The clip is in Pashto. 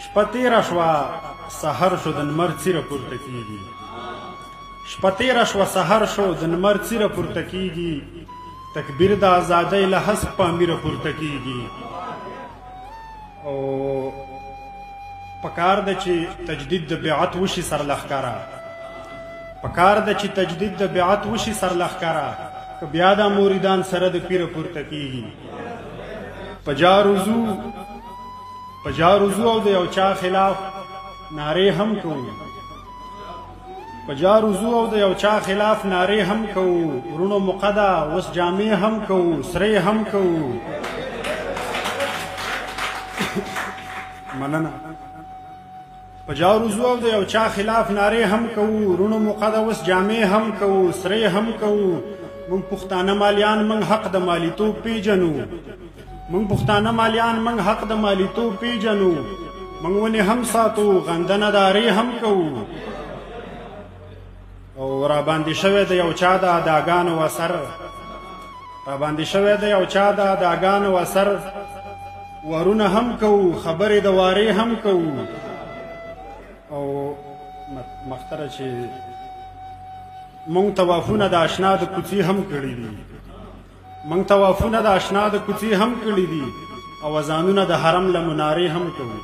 شپه تېره شوه، سحر شو، د نمر څیره پورته کیږي. شپه تېره شوه، سحر شو، د نمر څیره پورته کیږي. تکبیر د ازادۍ له هسک پامیره پورته کیږي. او پکار ده چې تجدید د بیعت وشي سرلښکره، پکار ده چې تجدید د بیعت وشي سرلښکره، که بیا دا موریدان سره د پیره پورته کیږي. په جارو ځو، په جارو ځو او د یو چا خلاف نارې هم کوو. په جارو ځو او د یو چا خلاف نارې هم کوو. وروڼو مقده اوس جامې هم کوو، سرې هم کوو. مننه. په جارو ځو او د یو چا خلاف نارې هم کوو. وروڼو مقده اوس جامې هم کوو، سرې هم کوو. موږ پښتانه مالیان، موږ حق د مالیتوب پیژنو. موږ پښتانه مالیان، موږ حق د مالیتوب پیژنو. موږ ونې هم ساتو، غندنه دارې هم کوو. او را باندې شوی د یو چا د اداګانو اثر، را باندې شوی د یو چا د اداګانو اثر، ورونه هم کوو، خبرې د وارې هم کوو. او مختره چې مونږ توافونه د آشنا د کوڅې هم کړي دي، مونږ توافونه د آشنا د کوڅې هم کړي دي، او اذانونه د حرم له منارې هم کوو.